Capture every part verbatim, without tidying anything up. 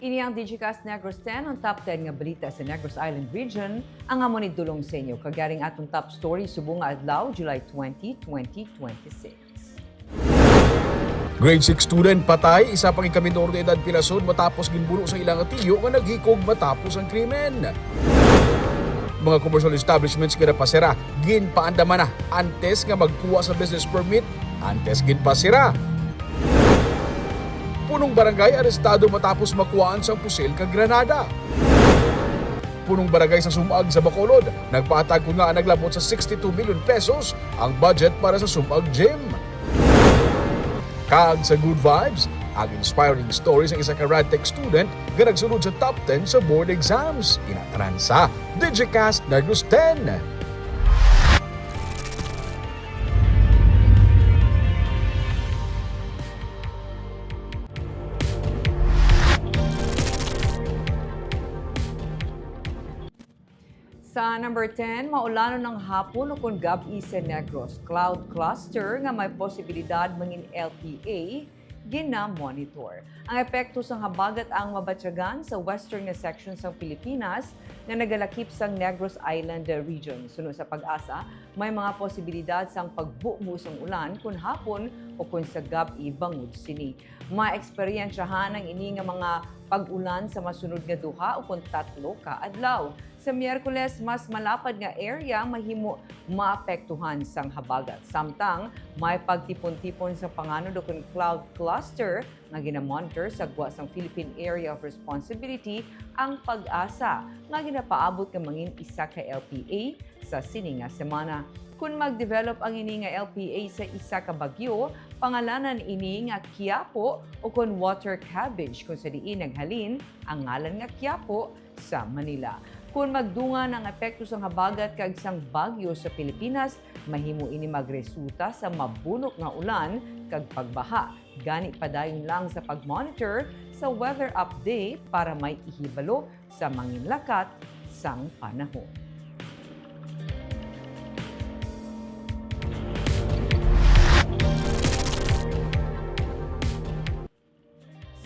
Ini ang Digicast Negros ten, ang top ten nga balita sa Negros Island Region, ang amon idulong sa inyo. Kag yari ang aton top story subong nga adlaw, July twenty, twenty twenty-six. Grade six student patay, isa pa gid ka minor de edad pilasod matapos ginbuno sa ilang tiyo nga naghikog matapos ang krimen. Mga commercial establishments nga napasira, ginpaandaman na antes nga magkuha sa business permit, antes ginpasira. Punong barangay arestado matapos makuhaan sang pusil kag granada. Punong barangay sa Sumag sa Bacolod, nagpatag kon ngaa naglabot sa sixty-two million pesos ang budget para sa Sumag Gym. Kag sa Good Vibes, ang inspiring story sa isa ka Radtech student nga nagsulod sa top ten sa board exams. Ina tanan sa Digicast Negros ten. Sa number ten, maulanon ang hapon ukon gab-i sa Negros. Cloud cluster nga may posibilidad mangin L P A, gina-monitor. Ang epekto sang habagat ang mabatyagan sa western nga section sang Pilipinas nga nagalakip sang Negros Island Region. Suno sa PAGASA, may mga posibilidad sang pagbubo sang ulan kon hapon ukon sa gab-i bangod sini. Maeksperiensyahan ang ini nga mga pag-ulan sa masunod nga duha ukon tatlo ka adlaw. Sa Miyerkules, mas malapad nga area mahimo maapektuhan sang habagat. Samtang may pagtipon-tipon sa panganod ukon cloud cluster nga ginamonitor sa gwa sang Philippine Area of Responsibility ang PAGASA, nga ginapaabot nga mangin isa ka L P A sa sini nga semana. Kon mag-develop ang ini nga L P A sa isa ka bagyo, pangalanan ini nga Quiapo ukon water cabbage, kung sa diin naghalin ang ngalan nga Quiapo sa Manila. Kon magdungan ang epekto sang habagat kag sang bagyo sa Pilipinas, mahimo ini magresulta sa mabunok nga ulan kag pagbaha. Gani, padayon lang sa pag-monitor sa weather update para may ihibalo sa manginlakat sang panahon.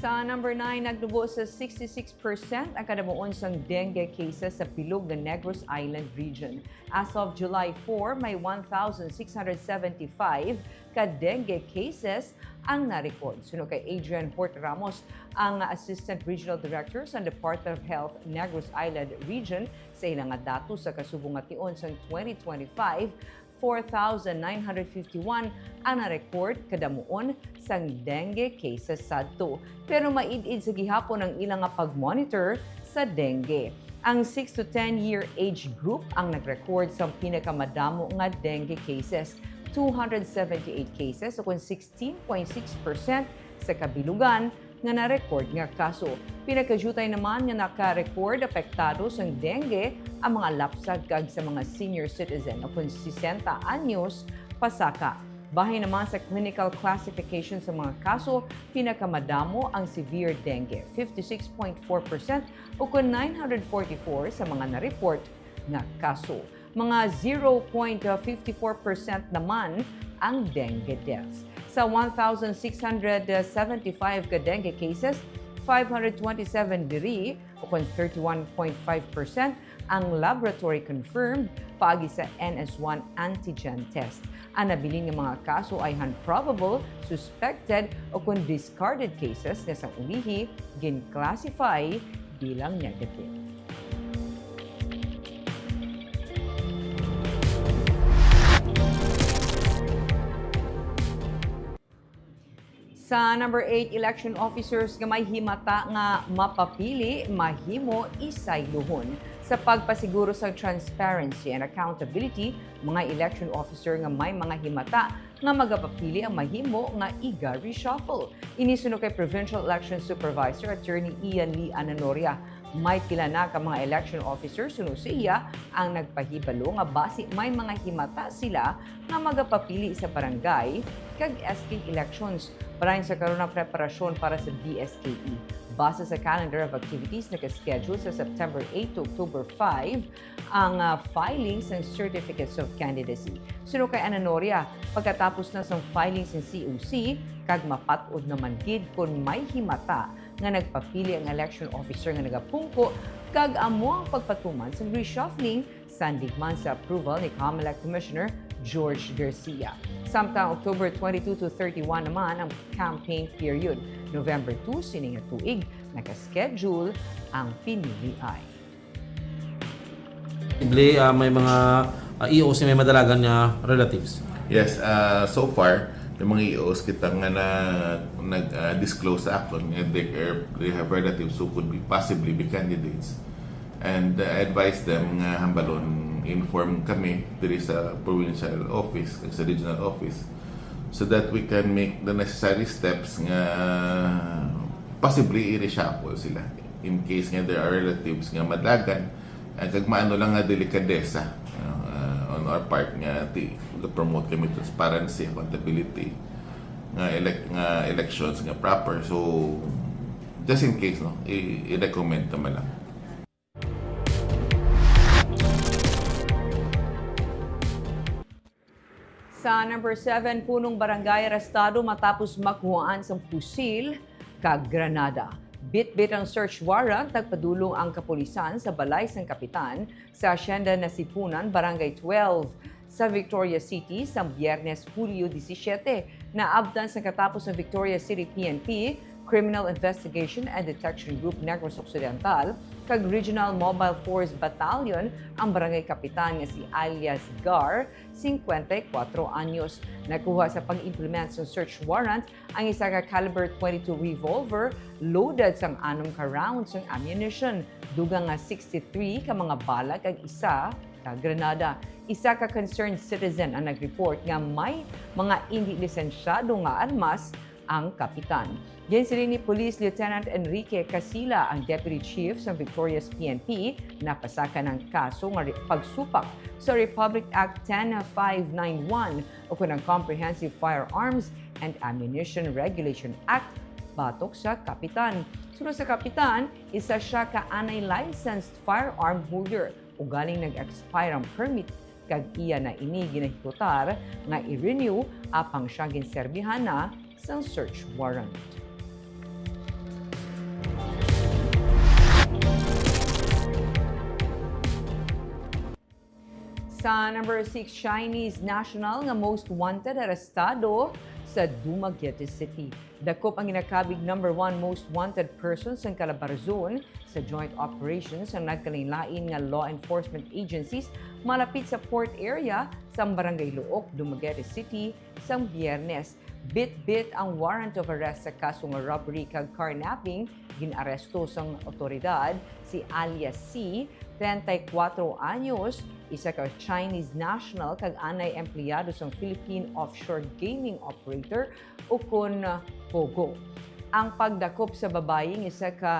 Sa number nine, nagnubo sa sixty-six percent ang kadamuon sang dengue cases sa bilog nga Negros Island region. As of July four, may one thousand six hundred seventy-five ka dengue cases ang na-record. Suno kay Adrian Hort Ramos, ang Assistant Regional Director sa Department of Health Negros Island Region, sa ila nga datos sa kasubong nga tion sang twenty twenty-five, four thousand nine hundred fifty-one ang na-record kadamuon sang dengue cases sadto. Pero maid-id sa gihapon ang ila nga pag-monitor sa dengue. Ang six to ten year age group ang nag-record sa pinakamadamo nga dengue cases, two hundred seventy-eight cases, ukon sixteen point six percent sa kabilugan nga na-record nga kaso. Pinakadyutay naman nga naka-record apektado sang dengue ang mga lapsag kag sa mga senior citizen, ukon sesenta anyos pasaka. Bahin naman sa clinical classification sa mga kaso, pinakamadamo ang severe dengue, fifty-six point four percent, ukon nine hundred forty-four sa mga na-report nga kaso. Mga zero point fifty-four percent naman ang dengue deaths. Sa one thousand six hundred seventy-five ka dengue cases, five hundred twenty-seven diri, ukon thirty-one point five percent, ang laboratory confirmed paagi sa N S one antigen test. Ang nabilin nga mga kaso ayhan probable, suspected, ukon discarded cases nga sang ulihi gin-classify bilang negative. Sa number eight, election officers nga may himata nga mapapili mahimo isaylohon. Sa pagpasiguro sang transparency and accountability, mga election officer nga may mga himata nga magapapili ang mahimo nga iga-reshuffle. Ini suno kay Provincial Election Supervisor Attorney Ian Lee Ananoria. May pila na ka mga election officers suno sa iya ang nagpahibalo nga basi may mga himata sila nga magapapili sa barangay kag S K elections. Parain sa karon ang preparasyon para sa D S K E. Base sa calendar of activities, naka-schedule sa September eight to October five ang, ah, filing sang Certificates of Candidacy. Suno kay Ananoria, pagkatapos na sang filing sang C O C, kag mapat-od naman gid kon may himata nga nagpapili ang election officer nga nagapungko, kag amo ang pagpatuman sang reshuffling, sandig man sa approval ni Comelec Commissioner George Garcia. Samtang October twenty-two to thirty-one naman ang campaign period. November two sini nga tuig naka-schedule ang pinilian. Posible, ah, may mga, ah, E Os nga may madalagan nga relatives. Yes, ah, so far, may mga E Os kita nga na, nag, ah, disclose sa akon nga they are, they have relatives who could be, possibly be candidates. And, uh, I advise them nga hambalon, inform kami diri sa provincial office kag sa regional office so that we can make the necessary steps nga possibly i-reshuffle sila in case nga there are relatives nga madalagan, ah, kag maano lang nga delikadesa, you know, ah, on our part nga ti-, promote kami transparency, accountability, nga elec-, nga elections nga proper. So, just in case, no, i-, i-recommend naman lang. Sa number seven, punong barangay arestado matapos makuhaan sang pusil kag granada. Bitbit ang search warrant, nagpadulong ang kapulisan sa balay sang kapitan sa Hacienda Nasipunan, Barangay twelve, sa Victoria City, sa Biyernes, Hulyo disisiete. Naabtan sa katapos ng Victoria City P N P, Criminal Investigation and Detection Group Negros Occidental, kag Regional Mobile Force Battalion ang barangay kapitan nga si alias Gar, singkwenta y kuwatro anyos. Nakuha sa pag-implement sang search warrant ang isa ka caliber twenty-two revolver loaded sang anom ka rounds sang ammunition, dugang nga sixty-three ka mga bala kag isa ka granada. Isa ka concerned citizen ang nag-report nga may mga indi lisensyado nga armas ang kapitan. Ginsiling ni Police Lieutenant Enrique Casila, ang Deputy Chief sa Victorias P N P, napasaka ng kaso nga re-, pagsupak sa Republic Act ten five nine one o kun ang Comprehensive Firearms and Ammunition Regulation Act batok sa kapitan. Suno sa kapitan, isa siya ka anay licensed firearm holder, ugaling nag-expire ang permit kag iya na ini ginahikutar nga i-renew apang siya ginserbihan na sang search warrant. Sa number six, Chinese national nga most wanted arestado sa Dumaguete City. Dakop ang ginakabig number one most wanted person sang Calabarzon sa joint operations sang nagkalainlain nga law enforcement agencies malapit sa port area sang Barangay Luok, Dumaguete City, sang Biyernes. Bitbit ang warrant of arrest sa kaso nga robbery kag carnapping. Gin-aresto sang awtoridad si alias C, treinta y cuatro anyos, isa ka Chinese national kag anay empleyado sang Philippine offshore gaming operator, ukon POGO. Ang pagdakop sa babayi nga isa ka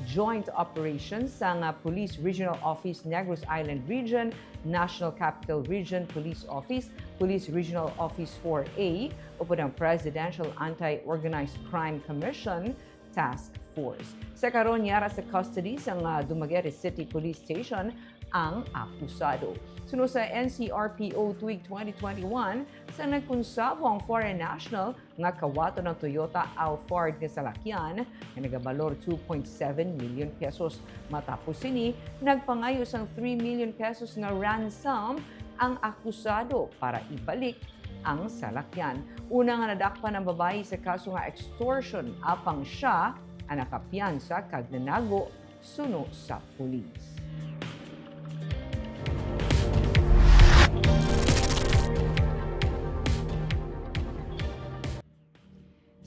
joint operation sang, ah, Police Regional Office Negros Island Region, National Capital Region Police Office, Police Regional Office four A, upod ang Presidential Anti-Organized Crime Commission Task Force. Sa karon, yara sa custody sang, ah, Dumaguete City Police Station ang akusado. Suno sa N C R P O tuig twenty twenty-one, sa nagkonsabo ang foreign national nga kawaton ang Toyota Alphard nga salakyan nga nagabalor two point seven million pesos. Matapos sini, nagpangayo sang three million pesos nga ransom ang akusado para ibalik ang salakyan. Una nga nadakpan ang babayi sa kaso nga extortion, apang siya ang nakapiyansa kag nanago suno sa pulis.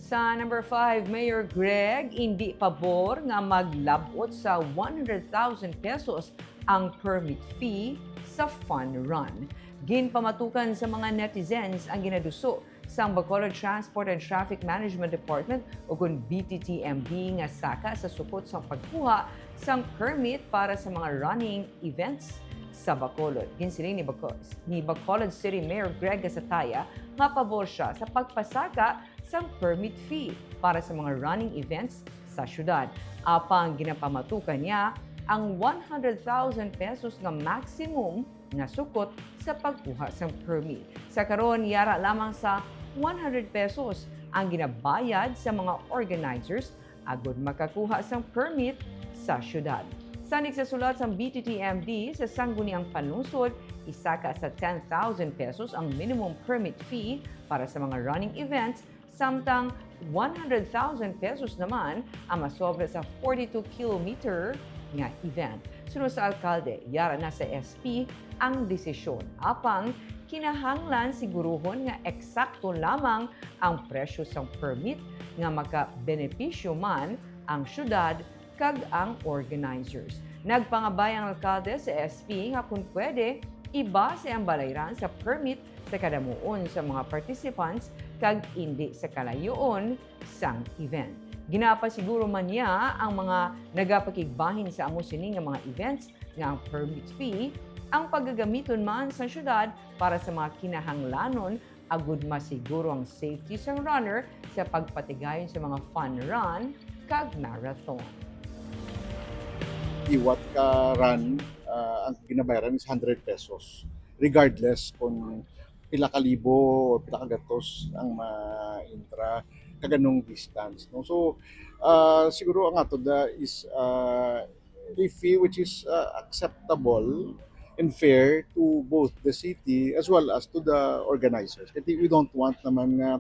Sa number five, Mayor Greg indi pabor nga maglab-ot sa one hundred thousand pesos ang permit fee sa fun run. Ginpamatukan sa mga netizens ang ginaduso sang Bacolod Transport and Traffic Management Department, ukon B T T M D, nga saka sa sukot sang pagkuha sang permit para sa mga running events sa Bacolod. Ginsiling ni Baco-, ni Bacolod City Mayor Greg Gasataya nga pabor siya sa pagpasaka sang permit fee para sa mga running events sa syudad. Apang ginapamatukan niya ang one hundred thousand pesos nga maximum nga sukot sa pagkuha sang permit. Sa karon, yara lamang sa one hundred pesos ang ginabayad sa mga organizers agud makakuha sang permit sa syudad. Sa nagsulat sang B T T M D, sa Sangguniang Panlungsod, isa ka sa ten thousand pesos ang minimum permit fee para sa mga running events, samtang one hundred thousand pesos naman ang masobra sa forty-two kilometer nga event. Suno sa alkalde, yara na sa S P ang desisyon. Apang kinahanglan siguruhon nga eksakto lamang ang presyo sang permit nga makabenepisyo man ang syudad kag ang organizers. Nagpangabay ang alkalde sa S P nga kon pwede, ibase ang balayran sa permit sa kadamuon sa mga participants kag indi sa kalayuon sang event. Ginapasiguro man niya ang mga nagapakigbahin sa amo sini nga mga events nga ang permit fee ang pagagamiton man sa syudad para sa mga kinahanglanon agud masiguro ang safety sang runner sa pagpatigayon sa mga fun run kag marathon. Liwat ka run, ah, ang ginabayaran is hundred pesos, regardless kung pila ka libo o pila ka gatos ang ma-intra kaganong distance, no? So, ah, siguro ang ato da is, ah, a fee which is, ah, acceptable and fair to both the city as well as to the organizers. Kasi we don't want naman nga,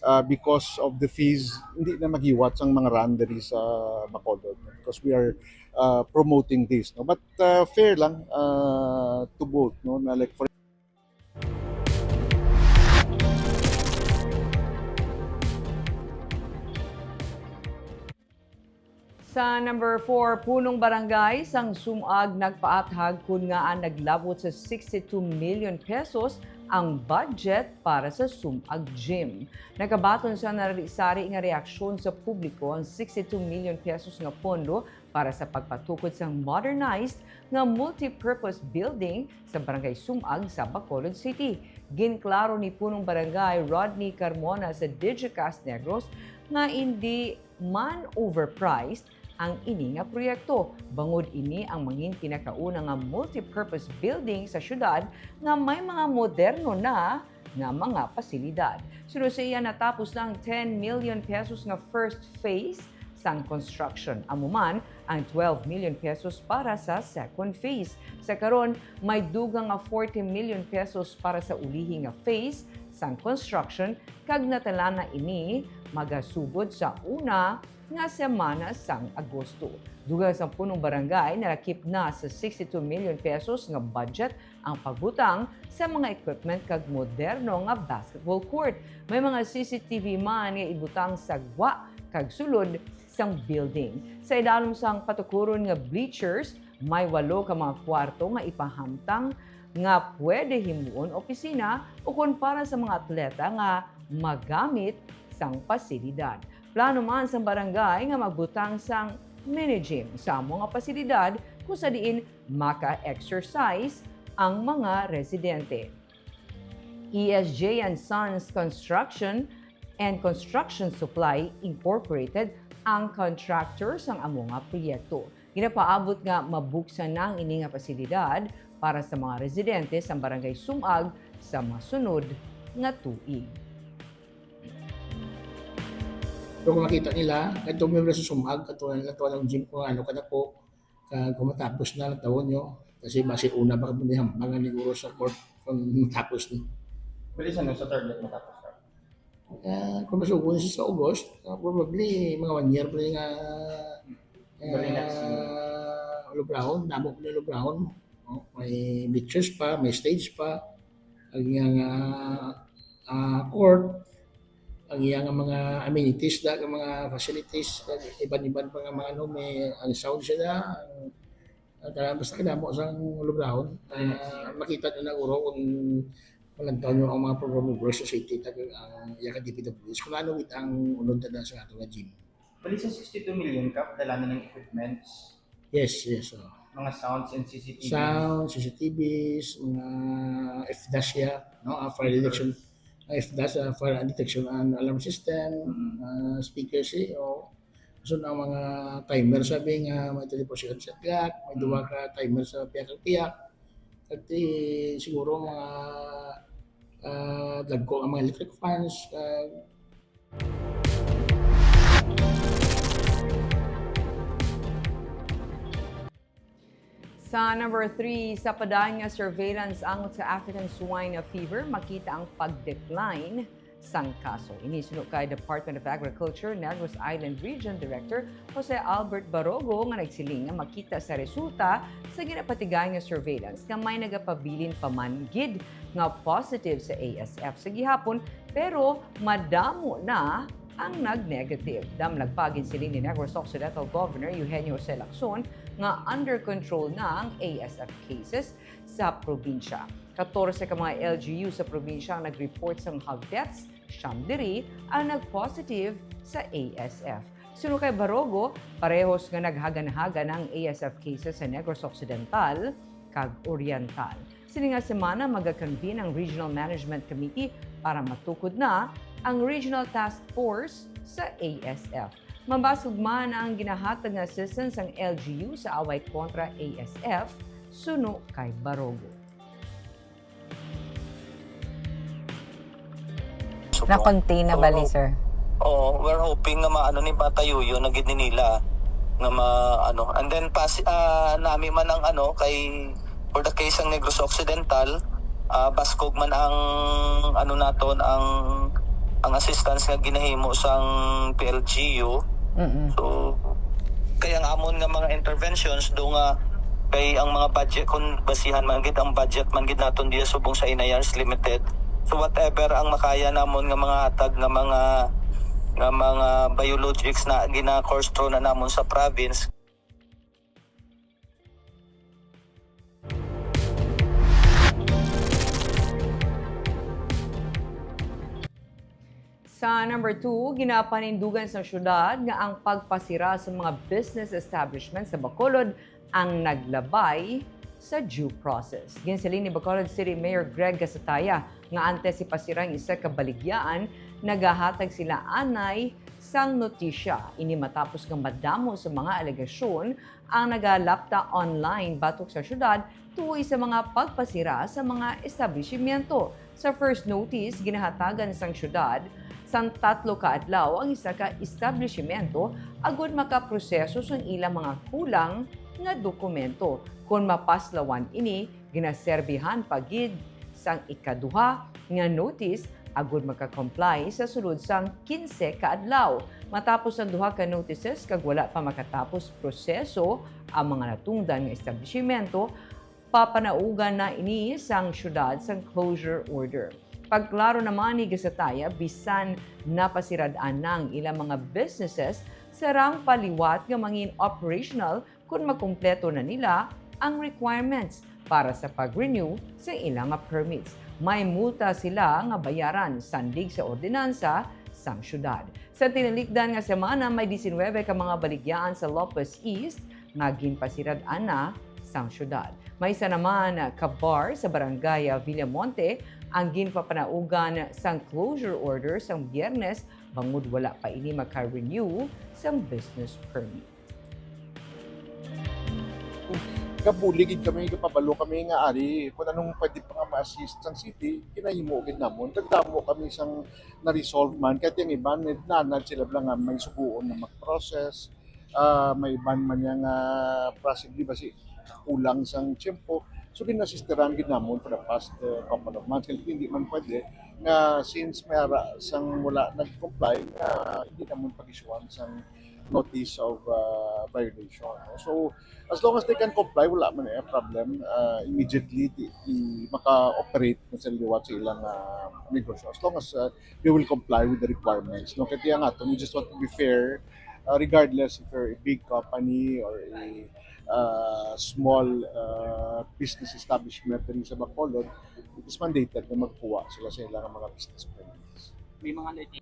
ah, because of the fees, hindi na maghiwat sang mga run diri sa Bacolod, because we are, ah, promoting this, no? But, ah, fair lang, ah, to both, no? Na, like, for Sa number four, punong barangay sang Sumag nagpaathag kon ngaa naglabot sa sixty-two million pesos ang budget para sa Sumag Gym. Nakabaton sa nari-sari nga reaksyon sa publiko ang sixty-two million pesos nga pondo para sa pagpatukod sang modernized nga multipurpose building sa Barangay Sumag sa Bacolod City. Ginklaro ni Punong Barangay Rodney Carmona sa Digicast Negros nga indi man overpriced ang ini nga proyekto, bangod ini ang mangin pinakauna nga multipurpose building sa syudad nga may mga moderno na nga mga pasilidad. Suno sa iya, natapos na ang ten million pesos nga first phase sang construction, amo man ang twelve million pesos para sa second phase. Sa karon, may dugang nga forty million pesos para sa ulihi nga phase sang construction, kag natala na ini magasugod sa una nga semana sang Agosto. Dugang sang punong barangay, nalakip na sa sixty-two million pesos nga budget ang pagbutang sa mga equipment kag moderno nga basketball court. May mga C C T V man nga ibutang sa gwa kag sulod sang building. Sa idalom sang patukuron nga bleachers, may walo ka mga kwarto nga ipahamtang nga pwede himuon opisina ukon para sa mga atleta nga magamit sang pasilidad. Plano man sang barangay nga magbutang sang mini gym sa amo nga pasilidad, kung sa diin maka-exercise ang mga residente. E S J and Sons Construction and Construction Supply Incorporated ang contractor sang amo nga proyekto. Ginapaabot nga mabuksan na ang ini nga pasilidad para sa mga residente sang Barangay Sumag sa masunod nga tuig. Pero kung makita nila, kadto mi sa Sumag, kadto na lang, kadto ang gym ko nga ano, kadako, kag kung matapos na, tawon nyo, kasi basi una pa kami hambangan ni Guro sa court kung matapos ni. Bilis ano sa target matapos ka? Ah, kung masugon siya sa August, ah, probably mga one year pa rin nga Dali next year. ah, lubrahon, damo pa rin lubrahon. Oh, may bleachers pa, may stage pa. Ang iyang ah, ah, court, ang iyang mga amenities da, ang mga facilities, iban-iban pa nga mga ano, may ang sound sila, ang, ang kana- basta kadamo sang lubrahon. Ah, makita nyo na uro kung malantaw nyo ang mga program of work sa city, tag ang iya ka D P W H, kung ano wit ang unod na sa ato nga gym. Bali sa sixty-two million ka, padala na ng equipments, Yes, yes. Oh. mga sounds and C C T V. Sound, C C T Vs, mga F dash ya, no? Ah, fire detection, ah, F dash, ah, fire detection and alarm system, Mm. ah, speakers, eh, oh. So, na mga timer sabi nga may twenty-four seconds sa clock, may Mm. duha ka timer sa pihak-pihak. At eh, siguro mga ah, dagko ang mga electric fans, ah, Sa number three, sa padayon nga surveillance angot sa African Swine Fever, makita ang pag-decline sang kaso. Ini suno kay Department of Agriculture, Negros Island Region Director Jose Albert Barogo nga nagsiling nga makita sa resulta sa ginapatigayon nga surveillance nga may nagapabilin pa man gid nga positive sa A S F sa gihapon, pero madamo na ang nag-negative. Damlag pa, ginsiling ni Negros Occidental Governor Eugenio Jose Lacson nga under control na ang A S F cases sa probinsya. Katorse ka mga L G U sa probinsya ang nag-report sang hog deaths, siyam diri ang nag-positive sa A S F. Suno kay Barogo, parehos nga naghaganhagan ang A S F cases sa Negros Occidental kag Oriental. Sini nga semana, maga-convene ang Regional Management Committee para matukod na ang Regional Task Force sa A S F. Mabasog man ang ginahatag nga assistance sang L G U sa away kontra A S F, suno kay Barogo. Na-contain na ba ni, sir? Oo, we're hoping nga maano ni, matayuyo na gid ni nila nga ma ano. And then pas ah, nami man ang ano kay for the case ang Negros Occidental, ah, baskog man ang ano naton ang ang assistance nga ginahimo sang P L G U. Mm-mm. So kay ang amon nga mga interventions do nga kay ang mga budget, kung basihan man gid ang budget man gid naton diya subong sa Inayars Limited. So whatever ang makaya namon nga mga hatag nga mga nga mga biologics na gina-course through na namon sa province. Sa number two, ginapanindugan sa syudad nga ang pagpasira sa mga business establishment sa Bacolod ang naglabay sa due process. Ginsiling ni Bacolod City Mayor Greg Gasataya nga antes ipasira ang isa ka baligyaan, nagahatag sila anay sang notisya. Ini matapos nga madamo sa mga alegasyon ang nagalapta online batok sa syudad tungod sa mga pagpasira sa mga establishmento. Sa first notice, ginahatagan sang syudad sang tatlo ka adlaw ang isa ka establishmento agud makaproseso sang ilang mga kulang nga dokumento. Kon mapaslawan ini, ginaserbihan pa gid sang ikaduha nga notice agud maka-comply sa sulod sang kinse ka adlaw. Matapos ang duha ka notices kag wala pa makatapos proseso ang mga natungdan nga establishmento, papanaugan na ini sang syudad sang closure order. Pagklaro naman ni Gasataya, bisan napasirad-an na ang ilang mga businesses, sarang pa liwat nga mangin operational kon makumpleto na nila ang requirements para sa pag-renew sa ilang nga permits. May multa sila nga bayaran sandig sa ordinansa sang syudad. Sa tinalikdan nga semana, may diecinuebe ka mga baligyaan sa Lopez East nga ginpasirad-an na sang syudad. May isa naman ka bar sa barangay Villamonte ang ginpapanaugan sang closure order sang Biyernes bangod wala pa ini maka-renew sang business permit. Gabuli gid kami, gapabalo kami nga ari kung anong pwede pa nga ma-assist sang city, ginahimo gid namon. Kag damo kami sang na-resolve man, kay ang iban nanad sila bala nga may suguon na mag-process, ah, may iban man niya nga possibly basi kulang sang tiyempo. So gin-assisteran gid namon for the past uh, couple of months. Kay hindi man pwede nga since may ara sang wala nag-comply, nga hindi namon pag-issuean sang notice of uh, violation. No? So, as long as they can comply, wala man eh problem. Uh, immediately, di, di maka-operate na sila liwat sa ilang uh, negosyo. As long as uh, they will comply with the requirements. No? Kaya nga, we just want to be fair, uh, regardless if you're a big company or a uh, small uh, business establishment rin sa Bacolod, it is mandated na magkuha sila sa ilang mga business permits. May mga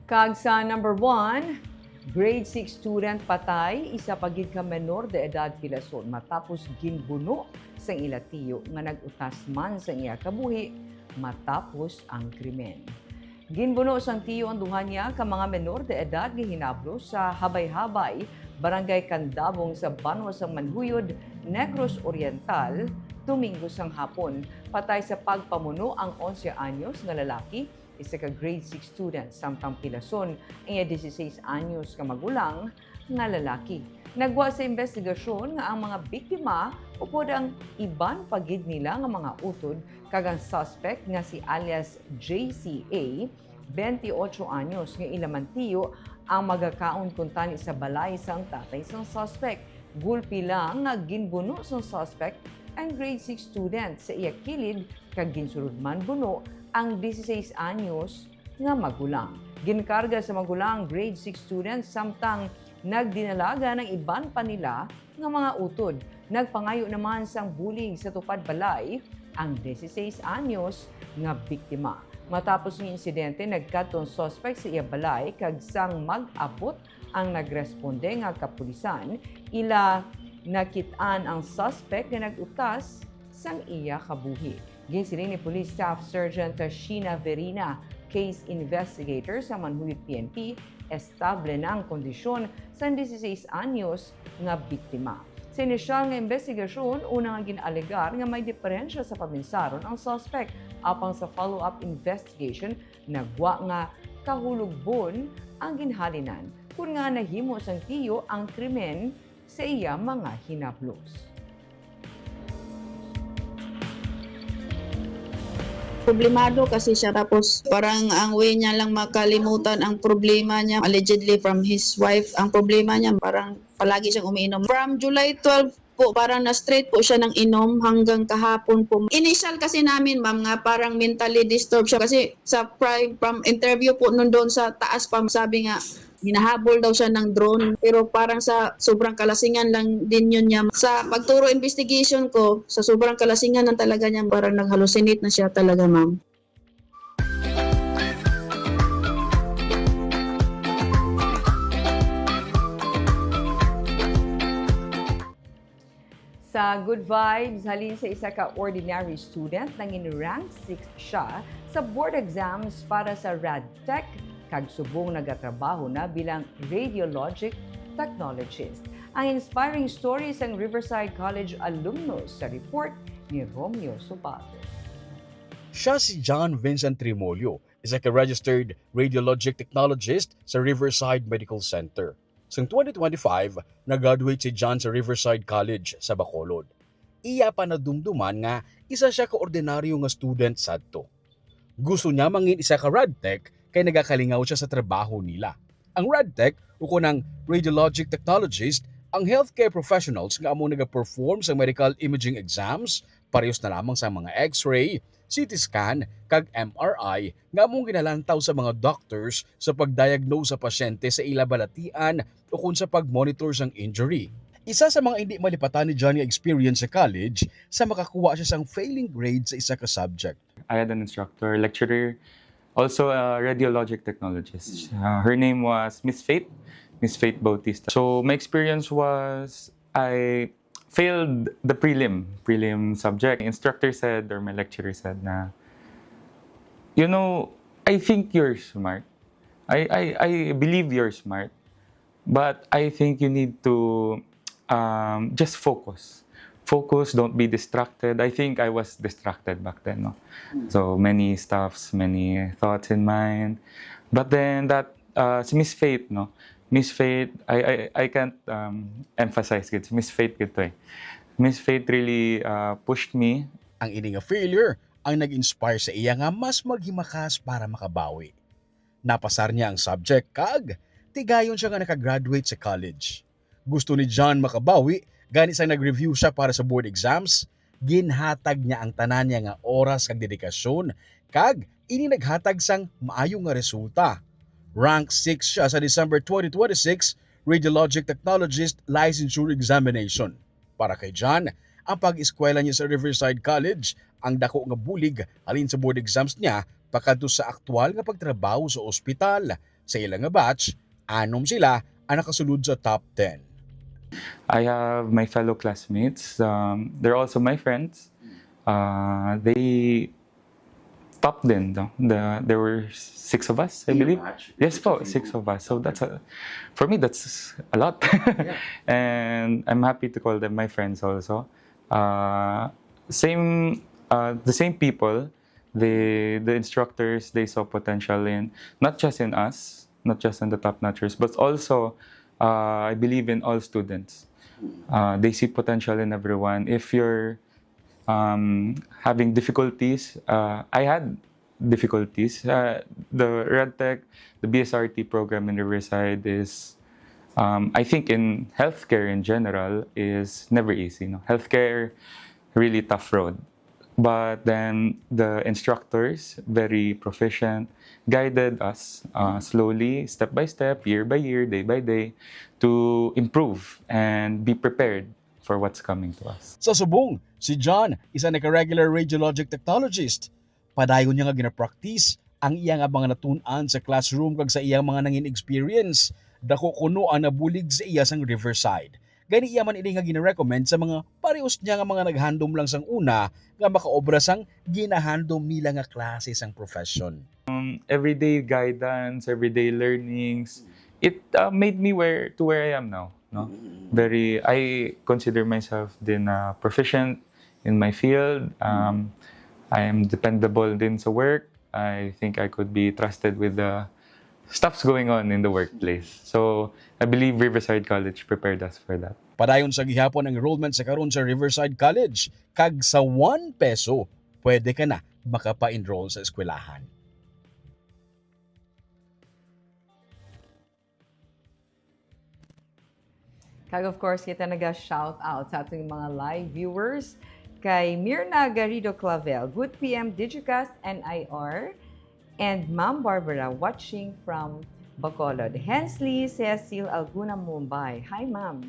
Kag sa number one, grade six student patay, isa pa gid ka menor de edad pilason matapos ginbuno sang ila tiyo nga nag-utas man sang iya kabuhi matapos ang krimen. Ginbuno sang tiyo ang duha niya ka mga menor de edad nga hinablos sa Habay-Habay, Barangay Candabong sa banwa sang Manjuyod, Negros Oriental, Domingo sang hapon. Patay sa pagpamuno ang onse anyos nga lalaki, isa ka grade six student, samtang pilason ang iya dieciséis anyos ka magulang nga lalaki. Nagwa sa investigasyon nga ang mga biktima upod ang iban pa gid nila nga mga utod kag ang suspect nga si alias J C A, twenty-eight anyos, nga ila man tiyo ang magakaon kuntani sa balay sang tatay sang suspect. Gulpi lang nga ginbuno sang suspect ang grade six student sa iya kilid kag ginsulod man buno ang dieciséis anyos nga magulang. Ginkarga sa magulang grade six student samtang nagdinalagan ang iban pa nila nga mga utod. Nagpangayo naman sang bulig sa tupad balay ang dieciséis anyos nga biktima. Matapos ang insidente, nagkadto ang suspect sa iya balay kag sang mag-abot ang nagresponde nga kapulisan, ila nakit-an ang suspect nga nag-utas sang iya kabuhi. Ginsiling ni Police Staff Sergeant Sheena Verina, case investigator sa Manhuyop P N P, estable na ang kondisyon sang dieciséis anyos nga biktima. Sa inisyal nga investigasyon, una nga gin-alegar nga may diferensya sa paminsaron ang suspect, apang sa follow-up investigation, nagwa nga kahulogbon ang ginhalinan, kun nga nahimo sang tiyo ang krimen sa iya mga hinablos. Problemado kasi siya, tapos parang ang way niya lang makalimutan ang problema niya, allegedly from his wife. Ang problema niya, parang palagi siyang umiinom. From July twelve po, parang na-straight po siya ng inom hanggang kahapon po. Initial kasi namin, ma'am, nga parang mentally disturbed siya kasi sa prime, from interview po nun doon sa taas pa, sabi nga, hinahabol daw siya ng drone, pero parang sa sobrang kalasingan lang din yun niya. Sa pagturo investigation ko, sa sobrang kalasingan lang talaga niya, parang nag-hallucinate na siya talaga, ma'am. Sa good vibes, halin sa isa ka ordinary student, nangin rank six siya sa board exams para sa RadTech, kag subong nagatrabaho na bilang radiologic technologist. Ang inspiring story sang Riverside College alumnus sa report ni Romeo Subates. Siya si John Vincent Trimolio, isa ka registered radiologic technologist sa Riverside Medical Center. Sang twenty twenty-five, nag-graduate si John sa Riverside College sa Bacolod. Iya pa nadumduman nga isa siya ka ordinaryo nga student sadto. Gusto niya mangin isa ka RadTech kay nagakalingaw siya sa trabaho nila. Ang RadTech, ukon ang radiologic technologist, ang healthcare professionals nga amo nagaperform sa medical imaging exams, parehas na lamang sa mga X-ray, C T scan, kag M R I nga among ginalantaw sa mga doctors sa pag-diagnose sa pasyente sa ila balatian ukon sa pag-monitor sang injury. Isa sa mga indi malipatan ni John nga experience sa college sa makakuha siya sang failing grade sa isa ka subject. I had an instructor, lecturer, also a radiologic technologist. Uh, her name was Miss Faith, Miss Faith Bautista. So my experience was I failed the prelim, prelim subject. Instructor said, or my lecturer said na, you know, I think you're smart. I, I, I believe you're smart. But I think you need to um, just focus. Focus, don't be distracted. I think I was distracted back then, no? So many stuffs, many thoughts in mind. But then that, uh, si Miss Faith, no? Miss Faith, I, I, I can't um, emphasize it. Si Miss Faith gid to eh. Miss Faith really uh, pushed me. Ang ini nga failure ang nag-inspire sa iya nga mas maghimakas para makabawi. Napasar niya ang subject kag tigayon siya nga naka-graduate sa college. Gusto ni John makabawi, gani sang nag-review siya para sa board exams, ginhatag niya ang tanan niya nga oras kag dedikasyon, kag ini naghatag sang maayo nga resulta. Rank six siya sa December twenty twenty-six Radiologic Technologist Licensure Examination. Para kay John, ang pag-eskwela niya sa Riverside College ang dako nga bulig halin sa board exams niya pakadto sa aktual nga pagtrabaho sa ospital. Sa ila nga batch, anom sila ang nakasulod sa top ten. I have my fellow classmates. Um, they're also my friends. Uh, they top din, no? The, there were six of us, I In your believe. batch? Yes Six po, of you six who of us. So top that's a, for me, that's a lot. Yeah. And I'm happy to call them my friends also. Uh, same, uh, the same people, the, the instructors, they saw potential in, not just in us, not just in the top notchers, but also, uh, I believe in all students. Uh, they see potential in everyone. If you're, um, having difficulties, uh, I had difficulties. Uh, the RedTech, the B S R T program in Riverside is, um, I think in healthcare in general, is never easy. No? Healthcare, really tough road. But then the instructors, very proficient, guided us, uh, slowly, step by step, year by year, day by day, to improve and be prepared for what's coming to us. Sa subong, si John, isa na ka regular radiologic technologist. Padayon niya nga ginapractice ang iya nga mga natun-an sa classroom kag sa iyang mga nangin experience. Dako kuno ang nabulig sa iya sang Riverside. Gani iya man ini nga gina-recommend sa mga parehos niya nga mga naghandom lang sang una nga makaobra sang ginahandom nila nga klase sang profession. Everyday guidance, everyday learnings, it, uh, made me where to where I am now. No, very. I consider myself din, uh, proficient in my field. Um, I am dependable din sa work. I think I could be trusted with the stuffs going on in the workplace. So I believe Riverside College prepared us for that. Padayon sa gihapon ang enrollment sa karon sa Riverside College, kag sa one peso, pwede ka na makapa-enroll sa eskwelahan. Kag of course, kita naga-shout out sa ating mga live viewers. Kay Mirna Garrido Clavel, good P M Digicast N I R, and Ma'am Barbara watching from Bacolod. Hensley Cecil Alguna Mumbai. Hi, Ma'am.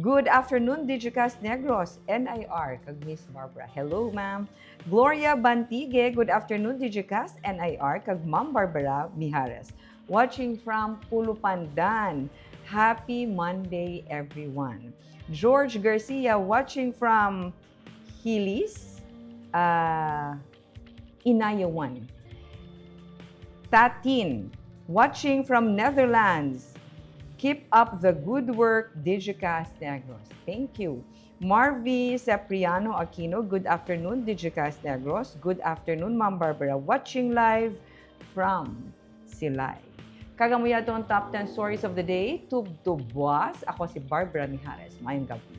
Good afternoon, Digicast Negros, N I R, kag Miss Barbara. Hello, Ma'am. Gloria Bantigue, good afternoon, Digicast N I R, kag Ma'am Barbara Mijares. Watching from Pulupandan. Happy Monday, everyone. George Garcia, watching from Hilis, uh, Inayawan. Tatin, watching from Netherlands. Keep up the good work, Digicast Negros. Thank you. Marvy Cipriano Aquino, good afternoon, Digicast Negros. Good afternoon, Ma'am Barbara. Watching live from Silay. Kag amo yato ang top ten stories of the day. Tubtob buas. Ako si Barbara Mijares. Mayong gabi.